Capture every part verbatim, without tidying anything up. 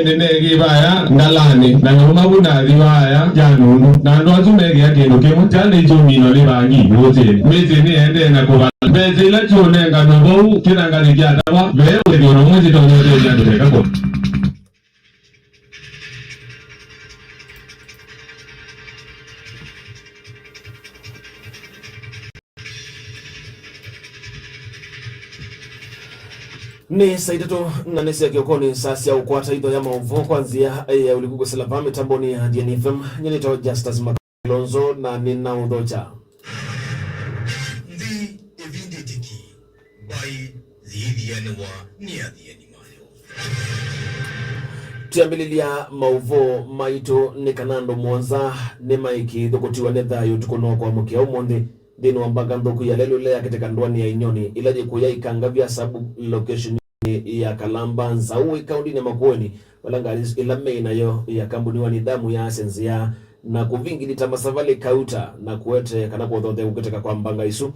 Nĩneekĩe vaya ngalanĩ, na nyũmba vu nathi vaya kya nũndũ, na andũ asu meekĩa kĩndũ kĩmwe, kya nĩkyũminwa nĩ vangi mũsyĩnĩ. Mĩsyĩ nĩendee na kũvala. Mbesa ila syũnenganwe vau kĩthangathĩ kya tawa, ve wĩthĩo na ũmwe syĩtonya ũtethya andũ meka kũna. Nĩ saa itatũ na nĩ sya kĩokonĩ, saa sya ũkwata itho ya maũvoo kwa nzĩa ya ũliku kũsila vaa mĩtambonĩ ya Diani F M. Nyie nĩtawa Justus Makalonzo na nĩnaũthokya. Nthĩ ĩvindĩtĩki, mbaĩ yĩthianĩwa nĩ athiani mayo. Twĩambĩlĩlya maũvoo maitũ nĩ kana andũ mũonza nĩmaĩkĩĩthũkũtiwa nĩ thayũ ũtukũnĩ wa kũamũkĩa ũmũnthĩ nthĩnĩ wa mbanga nthũku ya lelũ ĩla yakĩte ndũanĩ ya Inyoni, ĩla yĩkũya Ikangavya sub-location ya Kalamba Nzaũ ĩkaũndĩnĩ ya Makueni, vala ngalĩ ĩla meĩ nayo ya kambuni wa Nidhamu yaasya nzĩa na kũvingilita masavalĩ kauta na kũete kana kũthothea kũkĩtĩka kwa mbanga isu.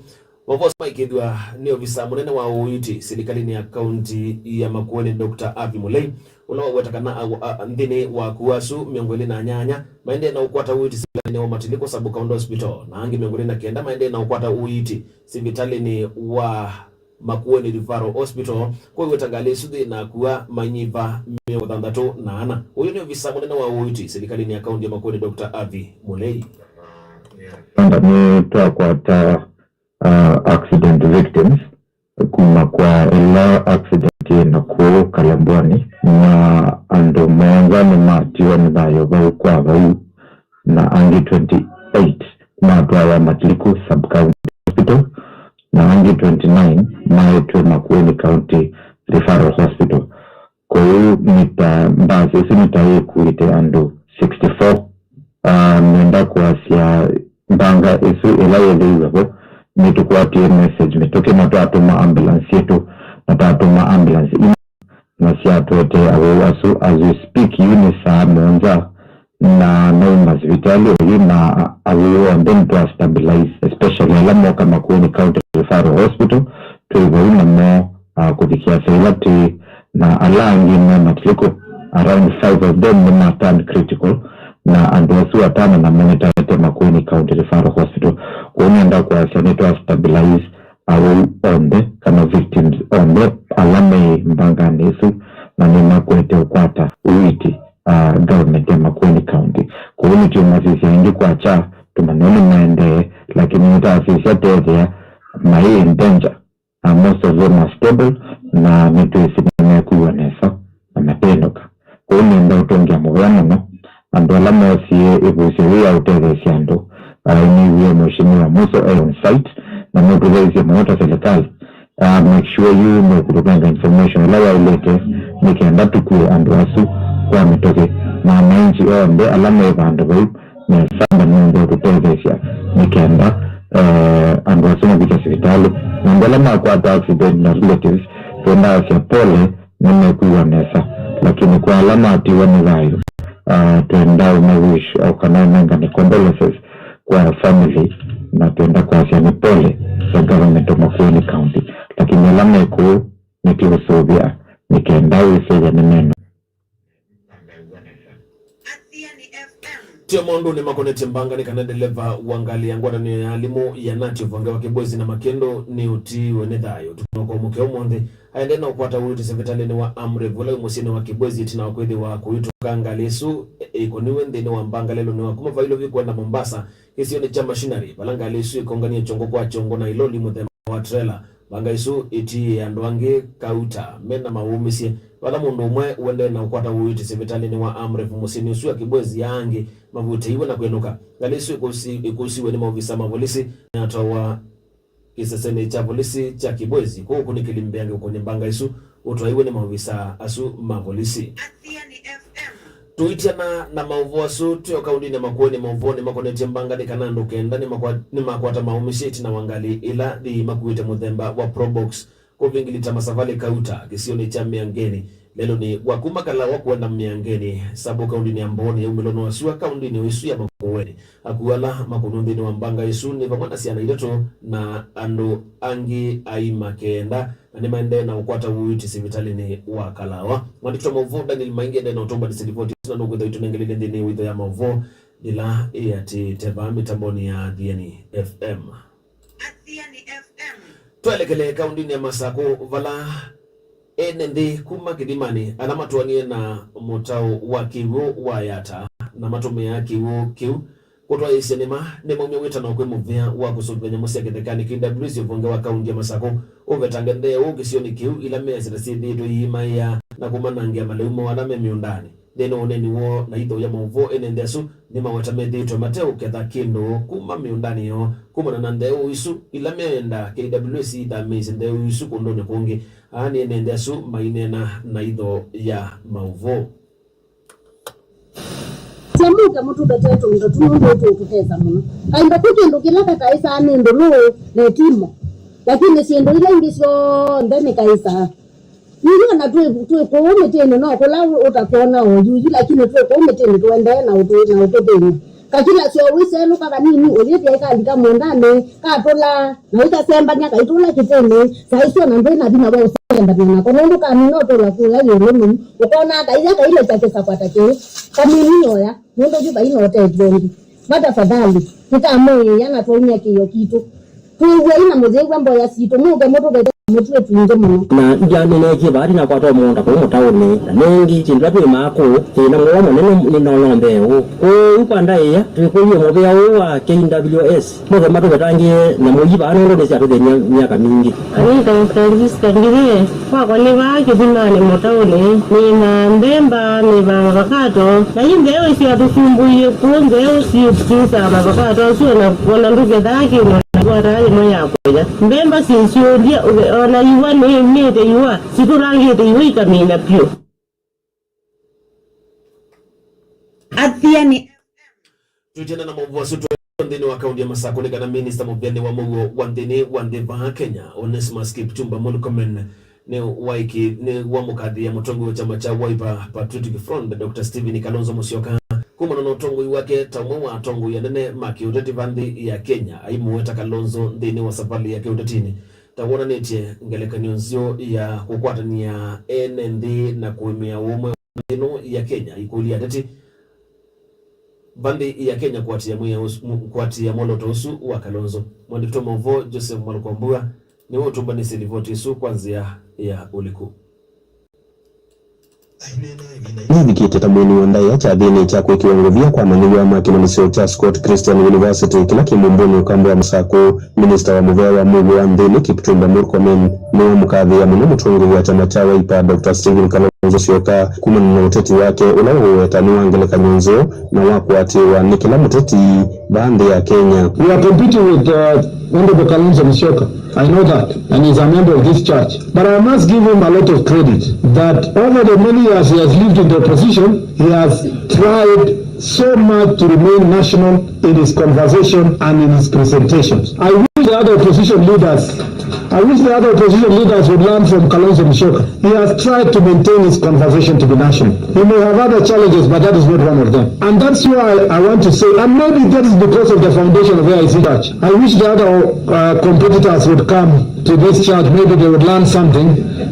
Maũvoo asu maĩkĩĩthw'a nĩ ovisa mũnene wa ũiiti silikalĩnĩ ya kaunti ya Makueni, Doctor Avi Mulei, ũla waweta kana a, a, nthĩnĩ wa akuu asu mĩongo ĩlĩ na nyanya maendee na ũkwata ũiiti sivitalĩnĩ wa Matilĩko Sub County Hospital, na angĩ mĩongo ĩlĩ na kenda maendee na ũkwata ũiiti sivitalĩnĩ wa Makueni Referral Hospital, kũiweta ngalĩ isu nthĩ na akua manyiva mĩongo thanthatũ na ana. Ũyũ nĩ ovisa mũnene wa ũiiti silikalĩnĩ ya kaunti ya Makueni, Doctor Avi Mulei. Nĩtwakwata uh, accident victims kuma kwa ĩla accident yĩ na kũu Kalambwani, na andũ mũonza nĩmatiwa nĩ thayũ vau kwa vau, na angĩ twenty-eight matwawa Matiliku Sub-County Hospital, na angĩ twenty-nine maetwe Makueni County Referral Hospital. Kwoou nĩ ta mbasi ĩsu nĩ ta yĩkuĩte andũ sixty-four. Ah, nenda kwasya mbanga ĩsu ĩla yĩthĩiwe vo, nĩtũkwatie message mĩtũkĩ na twatũma ambulance syitũ, na twatũma ambulance ina, na syatũetee awau asu. As we speak, yu nĩ saa mũonza, na nauma sivitalĩ oyu, na awau onthe nĩtwa stabilize, especially ala moka Makueni County Referral Hospital, twĩ vau namo, ah, kũvikĩa saa ila twĩ, na ala angĩ me Matiliku, around five of them nĩma turn critical, na andũ asu atano namo nĩtaete Makueni County Referral Hospital. Kwoou nĩenda kwasya nĩtwa stabilize awau onthe kana victims onthe ala me mbanganĩ ĩsu, na nĩmakwete ũkwata ũiiti, ah, government ya Makueni County. Kwoou nĩtũmasisya ĩngĩ kwakya tũmanye nĩmaendee, lakini nĩtasisya tethĩa maĩ in danger. Uh, most of them are stable, na nĩtwĩsĩ nĩmekwĩw'a nesa na matĩnũka. Kwoou nĩenda ũtũngĩa mũvea mũno andũ ala moosie ĩvũsyo yĩu ya ũtetheesya andũ. Uh, nĩw'ie Mheshimiwa Muso e on site, na nũtũtheisye mũno ta serikali. Uh, make sure you nũkũtũnenga information ĩla yaĩlĩte nĩ kenda tũkue andũ asu kwa mĩtũkĩ, na wananchi onthe ala me vandũ vau nesa, na nũndũ ũtũtetheesya nĩ kenda, eh, andũ asu mavike sivitalĩ. Na andũ ala makwata accident na relatives, twendaasya pole, nĩmekwĩw'a nesa, lakini kwa ala matiwa nĩ thayũ, ah, twenda ũma wish, o kana ũnengane condolences kwa family, na twenda kwasya nĩ pole the government of Makueni County, lakini ala me kũu nĩtũũsũvĩa nĩ kenda wĩsĩthya nĩmena Tio maũndũnĩ makonetye mbanga nĩ kana ndeleva wa ngalĩ ya ngwatanĩo ya alimũ ya natio vonge wa Kibwezi na Makĩndũ nĩ ũtiiwe nĩ thayũ. Ũtukũ wa kwamũkĩa ũmũnthĩ aendee na ũkwata ũiiti sivitalĩnĩ wa Amref ũla wĩ mũsyĩnĩ wa Kibwezi ĩtina wa kwĩthĩwa kũitũka ngalĩ ĩsu ĩkoniwe nthĩnĩ wa mbanga lelũnĩ wa kuma Vailovi kwenda Mombasa kĩsionĩ kya Machinery, vala ngalĩ ĩsu ĩkonganie kyongo kwa kyongo na iloli mũthemba wa trela. Mbanga ĩsu ĩtiĩe andũ angĩ kauta me na mawũmĩsye, vala mũndũ ũmwe ũendee na ũkwata ũiiti sivitalĩnĩ wa Amref mũsyĩnĩ ũsu wa Kibwezi, aa angĩ mavutĩiwe na kwĩnũka. Ngalĩ ĩsu ĩkũsi-, ĩkũsiwe nĩ maovisa ma volisi na yatwawa kĩsesenĩ kya volisi kya Kibwezi kũu ũkunĩkĩli mbeange kũkũnĩ mbanga ĩsu ũtwaiwe nĩ maovisa asu ma volisi. Tũityana na maũvoo asu, twĩ o kaũndĩnĩ ya Makueni, maũvoo nĩmakonetye mbanga nĩ kana andũ kenda nĩmakwa-, nĩmakwata mawũmĩsye ĩtina wa ngalĩ ĩla yĩĩ makuĩte mũthemba wa Probox kũvingilita masavalĩ kauta kĩsionĩ kya Mĩangeni lelũnĩ wa kuma Kalawa kwenda Mĩangeni, sub kaũndĩnĩ ya Mbooni ya umĩlo nĩ wa sua kaũndĩnĩ ĩsu ya Makueni. Akuu ala makũnwa nthĩnĩ wa mbanga ĩsu nĩ vamwe na syana itatũ na andũ angĩ aima kenda. na nĩmaendee na ũkwata ũiiti sivitalĩnĩ wa Kalawa. Mwandĩki wa maũvoo Daniel Maingi endee na ũtũmbanĩsya livoti ĩsu, na nũkwĩthwa itũnengelile nthĩnĩ wa itho ya maũvoo yĩla ĩatĩĩte vaa mĩtambonĩ ya Athiani F M. Athiani F M. Twelekele kaũndĩnĩ ya Masakũ, vala ene nthĩ kuma kĩthimanĩ ala matũanie na mũtaũ wa kĩw'ũ wa Yata na matũmĩaa kĩw'ũ kĩu kũtwaĩĩsya nĩma, nĩmaumya wĩtano kwĩ mũvĩa wa kũsũvĩa nyamũ sya kĩthekanĩ, K W S, ũvonge wa kaũndĩ ya Masakũ ũvetange nthĩ ũũ kĩsionĩ kĩu, ila measya ta syĩthĩĩtwe iimaĩa na kũmanangĩa malĩu moo ala me mĩũndanĩ. Nthĩnĩ wa ũneeni woo na itho ya maũvoo, ene nthĩ asu nĩmaweta methĩĩtwe mateũketha kĩndũ kuma mĩũndanĩ yoo kumana na ntheũ isu ila meenda K W S ithamĩĩsye ntheũ isu kũndũnĩ kũngĩ. Aa nĩ ene nthĩ asu maineena na itho ya maũvoo. Sya mũuke mũtũvetee tũindo tu nũndũ tũũtũtesa mũno. Kaindo kũ kĩndũ kĩla kakaĩsaa nĩ ndũlũ na ĩtimo, lakini syĩndũ ila ingĩ syonthe nĩkaĩsaa. Yuyu ona twĩ, twĩ kũũ mĩtĩnĩ no kũla ũtakwona o yuyu, lakini twĩ kũũ mĩtĩnĩ tũendee na ũtũ-, na ũtũthĩny'a. Kakila syo wĩsenũka kanini ũyĩthĩa ĩkalika mũũndanĩ, katũla na ũikasembany'a kaitũla kĩtĩnĩ, saa isu ona ndwĩ na vinya wa ũsembany'a nako, nũndũ kamina ũtũla kũya ĩũlũ mũno, ũkona kaia kailekya kĩsakwa ta kĩĩ, kamini oya, nũndũ yu vai na ũtethyo ũngĩ. Matafadhali, nĩtamũĩĩa na twaumya kĩĩo kitũ. Twĩw'ai na mũyĩw'a mboya sitũ, mũke mũtũvete mũtw'e twingĩ mũno. Na ndyaneneekie vaa ndinakwata mũũnda kũu mũtaũnĩ, na nĩngĩ, syĩndũ ila twĩmaa kũu, thĩna mũla mũnene nĩ nono mbeũ. Kwoou kwa ndaĩa, twĩkũlye mũvĩa ũũ wa K W S, mose matũvetangĩe nyamũ ii vaa nũndũ nĩsyatũthĩny'a myaka mingĩ. Anita Clarista Ngirĩe, wakwa nĩ vaa kĩthimanĩ mũtaũnĩ, nĩmaa mbemba, nĩmaa mavakato, na yu nzeũ isyatũsumbũie kũu nzeũ syĩtisaa mavakato asu, ona, ona ndũkethaa kĩndũ, na ndwataa yĩmwe ya kũya. Mbemba syĩsyũlya, ũke-, ona iwa nĩimĩte iwa, sitũlangĩte iwa ikamina vyũ. Athiani F M. Tũtiana na maũvoo asu, twĩ nthĩnĩ wa kaũndĩ ya Masakũ nĩ kana minista mũvĩanĩ wa mũuo wa nthĩnĩ wa nthĩ vaa Kenya, Onesmus Kipchumba Murkomen, nĩ waĩkĩ-, nĩ wamũkathĩĩa mũtongoi wa kyama kya Wiper Patriotic Front, Doctor Stephen Kalonzo Musyoka, kumana na ũtongoi wake ta ũmwe wa atongoi anene ma kĩũteti va nthĩ ya Kenya, aimũweta Kalonzo nthĩnĩ wa savalĩ yake ũtetinĩ ta wonanĩtye ngelekany'o nzeo ya kũkwatany'a ene nthĩ na kũĩmĩa ũũmwe wa nthĩ ĩno ya Kenya. Ikũlya ateti va nthĩ ya Kenya kũatĩĩa mwĩao ũsu, mu-, kũatĩĩa mwolooto ũsu wa Kalonzo. Mwandĩki wa maũvoo Joseph Mwalũkwambua nĩwe ũtũmbanĩsye livoti ĩsu kwa nzĩa ya ũliku. Nĩvikĩte ta mwini wa ndaĩa kyathĩnĩ kya kwĩkĩwa ngovia kwa manyĩw'a ma kĩmanyĩsyo kya Scott Christian University kĩla kĩ Mumbuni, ũkamba wa Masakũ. Minista wa mũvea wa mũuo wa nthĩnĩ Kipchumba Murkomen nĩwamũkathĩĩa mũno mũtongoi wa kyama kya Wiper, Doctor Stephen Kalonzo Musyoka, kumana na ũteti wake ũla ũũweta nĩ wa ngelekany'o nzeo na wa kũatĩĩwa nĩ kĩla mũteti vaa nthĩ ya Kenya. We are competing with, uh, Honorable Kalonzo Musyoka. I know that, and he's a member of this church. But I must give him a lot of credit that over the many years he has lived in the opposition, he has tried so much to remain national in his conversation and in his presentations. I wish the other opposition leaders, I wish the other opposition leaders would learn from Kalonzo Musyoka. He has tried to maintain his conversation to be national. He may have other challenges, but that is not one of them. And that's why I want to say, and maybe that is because of the foundation of A I C Church. I wish the other, uh, competitors would come to this church. Maybe they would learn something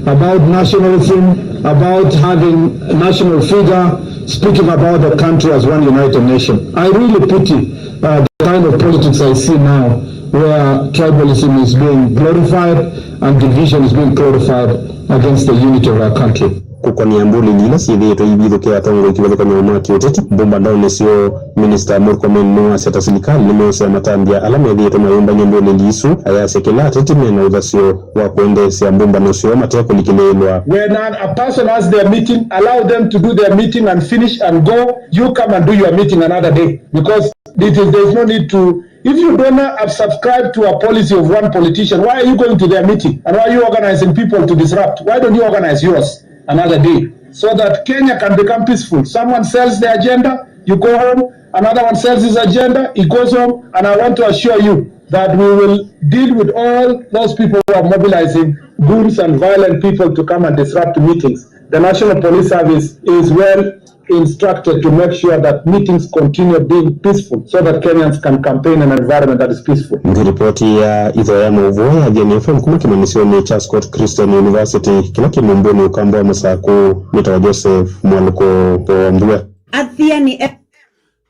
about nationalism, about having a national figure speaking about the country as one united nation. I really pity, uh, the kind of politics I see now, where tribalism is being glorified and division is being glorified against the unity of our country. Kũkonĩa mbũlĩli ila syĩthĩĩtwe ivithũkĩa atongoi kĩvathũkany'o ma kĩũteti mbũmbanonĩ syoo, Minista Murkomen nĩwasya ta silikalĩ nĩmeũsea matambya ala methĩĩtwe mayũmbany'a mbũlĩli isu, ayasya kĩla ateti mena ũthasyo wa kũendeesya mbũmbano syoo mate kũlikĩlĩĩlwa. When a, a person has their meeting, allow them to do their meeting and finish and go. You come and do your meeting another day, because it is, there is no need to, if you don't have subscribed to a policy of one politician, why are you going to their meeting? And why are you organizing people to disrupt? Why don't you organize yours another day so that Kenya can become peaceful? Someone sells the agenda, you go home, another one sells his agenda, he goes home, and I want to assure you that we will deal with all those people who are mobilizing goons and violent people to come and disrupt meetings. The National Police Service is well instructed to make sure that meetings continue being peaceful so that Kenyans can campaign in an environment that is peaceful. Nthĩ ripoti ya itho ya maũvoo ya Athiani F M kuma kĩmanyĩsyonĩ kya Scott Christian University kĩla kĩ Mũmbũnĩ Ũkamba wa Masakũ, nĩtawa Joseph Mwalũko wa Mbua. Athiani F M.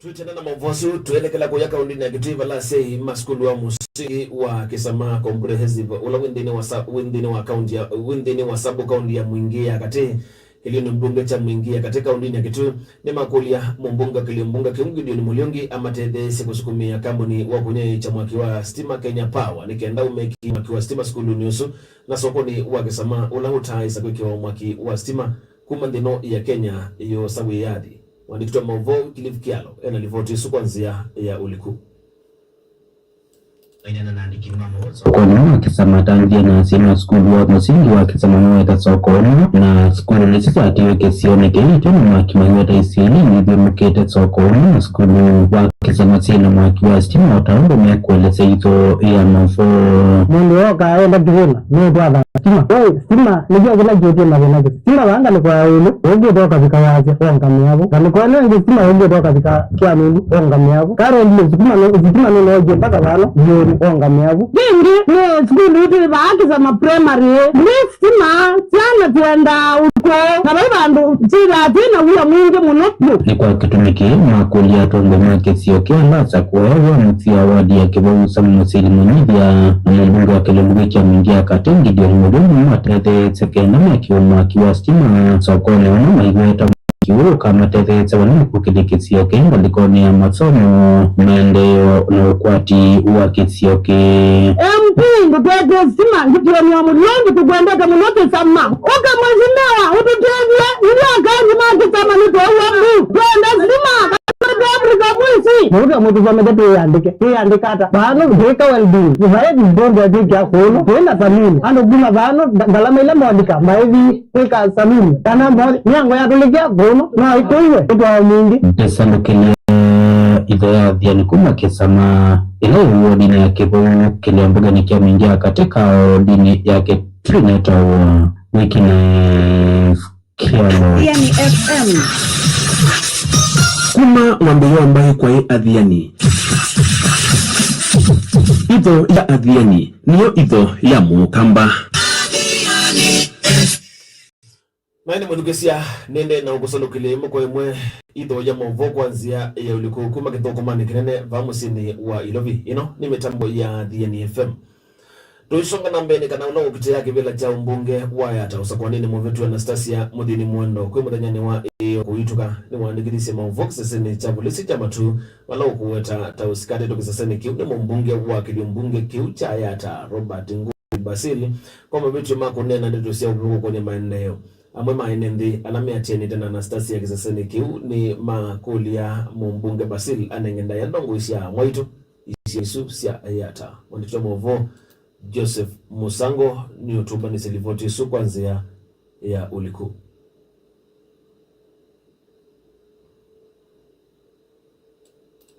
Twĩtena na maũvoo asu, twelekela kũya kaũndĩnĩ ya Kitui vala asyai ma sukulu wa mũsingi wa Kĩsama Comprehensive, ũla wĩ nthĩnĩ wa sa-, wĩ nthĩnĩ wa kaunti ya, wĩ nthĩnĩ wa sub kaunti ya Mwingi ya Katĩ, kĩlĩonĩ mbunge kya Mwingi ya Katĩ kaũndĩnĩ ya Kitui, nĩmakũlya mũmbunge wa kĩlĩo mbunge kĩu Gideon Mũliungi amatetheesye kũsukumĩa kambuni wa kũnyaĩĩkya mwaki wa stima Kenya Power nĩ kenda ũmekĩe mwaki wa stima sukulunĩ ũsu na sokonĩ wa Kĩsama ũla ũtaaĩsa kwĩkĩwa mwaki wa stima kuma nthĩ ĩno ya Kenya yoosa wĩyathi. Mwandĩki wa maũvoo Wycliffe Kyalo ena livoti ĩsu kwa nzĩa ya ũliku. Sokonĩ wa Kĩsama, tanzia na asyai ma sukulu wa mũsingi wa Kĩsama maweta sokonĩ na sukulu nĩsyo syatiwe kĩsionĩ kĩu itwe na mwaki maiweta isyĩlĩ ithyũlũkĩte sokonĩ na sukulu wa Kĩsama syĩna mwaki wa sitima, o ta ũndũ mekũelesya itho ya maũvoo. Mũndũ ooka enda kĩthĩna nũtwatha sitima. Ĩ, sitima nĩkyo kĩla kĩũtie mathĩna kĩ. Sitima vaa ngalĩko ya ĩũlũ, ũkĩte ũkavika wasya, wongamĩa vu. Ngalĩko ĩno ĩngĩ sitima ũkĩte ũkavika kĩanĩlu, wongamĩa vu. Karoli sitima nũ-, sitima nũnookie mpaka vano, yĩũlũ, wongamĩa vu. Kĩngĩ, nĩ sukulu itũ ĩ vaa Kĩsama Primary. Nĩ sitima, syana syendaa ũtw'o, na vai vandũ syĩthaa syĩ na wia mwingĩ mũno vyũ. Nĩ kwa kĩtumi kĩĩ makũlya atongoi ma kĩsio kĩa Lasa kũea wĩa mũthya wadi ya Kĩvau Samuel Mũsili Mũnyithya na mũmbunge wa kĩlungu kya Mwingi ya Katĩ Gideon Mũliungi matetheesye kenda mekĩwe mwaki wa sitima sokonĩ ũla maiweta mwaki ũũ ũkamatetheesya vanini kũkĩlya kĩsio kĩĩ ngalĩkonĩ ya masomo, maendeeo na ũkwati wa kĩsio kĩĩ. M P, ndũtwetee sitima, Gideon wa Mũliungi, tũkwendete mũno Kĩsama. Ũka mheshimiwa, ũtũtethye, ithyĩ akazi ma Kĩsama nĩtwaua mbu. Twenda sitima, kana twenda Africa mwisi. Mũndũ amwe tũsomete twĩyandĩke. Twĩyandĩka ata? Vano twĩka welding. Vaevi mbonde atwĩkĩa kũno. Twĩna saluni. Andũ kuma vano, nga-, ngalama ila maandĩka, maĩvi kwĩka saluni. Kana mo-, mĩango yatũlĩkĩa kũno, no ĩkũiwe, ĩtwawa mingi. Ndĩsalũkĩlya itho ya Athiani kuma Kĩsama, ĩla ĩ wodinĩ ya Kĩvau, kĩlĩo mbũgenĩ kya Mwingi ya Katĩ kaodinĩ ya Kĩ- Twinetawa Witness Kyalo. Athiani F M. Kuma mwambĩĩo wa mbaĩ kwaĩ Athiani. Itho ya Athiani nĩyo itho ya Mũkamba. Naĩ nĩ mũthukĩsya, nĩende na ũkũsalũkĩlya ĩmwe kwa ĩmwe itho ya maũvoo kwa nzĩa ya ũliku kuma kĩthũkũmanĩ kĩnene vaa mũsyĩnĩ wa Ilovi. Ĩno nĩ mĩtambo ya Athiani F M. Tũisonga na mbee nĩ kana ũla ũkitĩaa kĩvĩla kya ũmbunge wa Yata ũsakũanĩnĩ mũvĩtu Anastasia Mũthini Mwendo kwĩ mũthenyanĩ wa ĩĩ kũitũka nĩwaandĩkĩthisye maũvoo kĩsesenĩ kya volisi kya Matu vala ũkũweta ta ũsikatĩtwe kĩsesenĩ kĩu nĩ mũmbunge wa kĩlĩo mbunge kĩu kya Yata Robert Ngũi Basil kwa mavĩtyo ma kũneena ndeto sya ũvũngũkũnĩ maendeeo. Amwe ma ene nthĩ ala meatĩanĩte na Anastasia kĩsesenĩ kĩu nĩ makũlya mũmbunge Basil anenge ndaĩa ndongoi sya mwaitũ isio isu sya Yata. Mwandĩki wa maũvoo Joseph Mũsango nĩũtũmbanĩsye livoti ĩsu kwa nzĩa ya ũliku.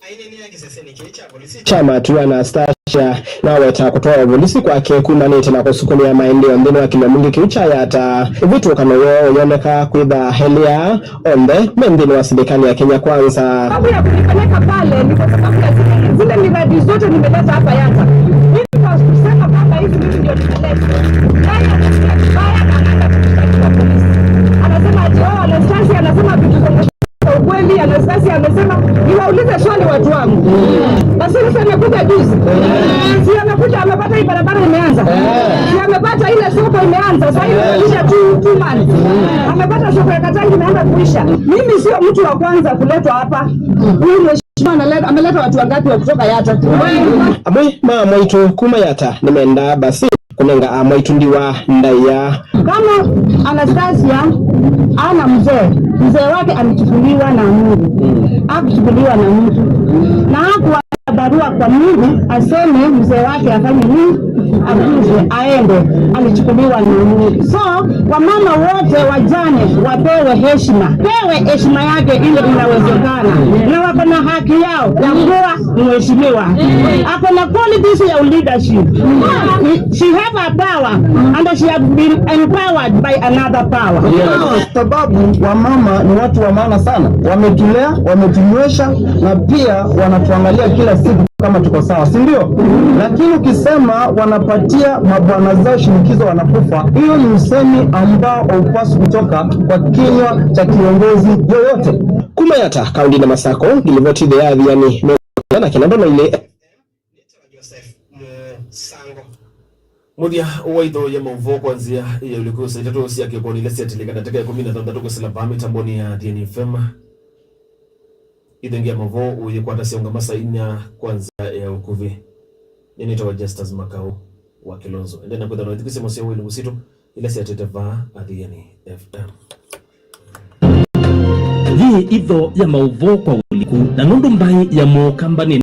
Aineenea kĩsesenĩ kĩĩ kya volisi kya Matu, Anastasia naweta kũtwawa volisi kwake kumanĩte na kũsukumĩa maendeeo nthĩnĩ wa kĩlĩo mbunge kĩu kya Yata. Ĩvĩtũkano yoo ũyoneka kwĩtha elĩ aa onthe me nthĩnĩ wa silikalĩ ya Kenya Kwanza. Sababu ya kunipeleka pale ni kwa sababu ya zile, zile miradi zote nimeleta hapa Yata. Mimi kwa kusema kwamba hizi mimi ndio nimeleta. Yeye anasikia vibaya na anaenda kushtakiwa polisi. Anasema ati, "Oh, Anastasia anasema vitu za ukweli." Anastasia amesema, niwaulize swali watu wangu. Basil si amekuja juzi? Si amekuja, amepata hii barabara imeanza? Si amepata ile soko imeanza? Sasa hivi imekwisha two, two months. Amepata soko ya Katangi imeanza kuisha. Mimi sio mtu wa kwanza kuletwa hapa. Huyu mheshimiwa analeta, ameleta watu wangapi wa kutoka Yata? Amwe ma mwaitũ kuma Yata nĩmendaa Basil kũnenga amwaitũ ndiwa ndaĩa. Kama Anastasia ana mzee, mzee wake alichukuliwa na Mungu. Hakuchukuliwa na mtu. Na hakuwa barua kwa Mungu aseme mzee wake afanye nini? akuje aende, alichukuliwa na Mungu. So wamama wote wajane wapewe heshima, pewe heshima yake ile inawezekana, na wako na haki yao ya kuwa mheshimiwa. Ako na qualities ya leadership. She have a power and she have been empowered by another power. Yes. Sababu wamama ni watu wa maana sana, wametulea, wametunywesha na pia wanatuangalia kila siku kama tuko sawa, si ndio? Lakini ukisema wanapatia mabwana zao shinikizo wanakufa, hiyo ni usemi ambao haupaswi kutoka kwa kinywa cha kiongozi yoyote. Kuma Yatta, kaunti ya Masako, ngilivoti the Athiani, na kenda ndono ile. Joseph Musango. Mũthya wa itho ya maũvoo kwa nzĩa ya ũliku saa itatũ sya kĩkwoni ila syatilĩka ndatĩka ĩkũmi na thanthatũ kwĩsĩla vaa mĩtambonĩ ya Athiani F M. Ithengi ya maũvoo ũyĩkwata syaũngama saa inya kwa nzĩa ya ũkuvĩ. Nĩnĩtawa Justus Makau wa Kilonzo. Ende na kwĩthwa na ithikĩsya moseo wa ilungu sitũ ila syatĩte vaa Athiani F M. Yĩ itho ya maũvoo kwa ũliku, na nũndũ mbaĩ ya mũũkambanĩ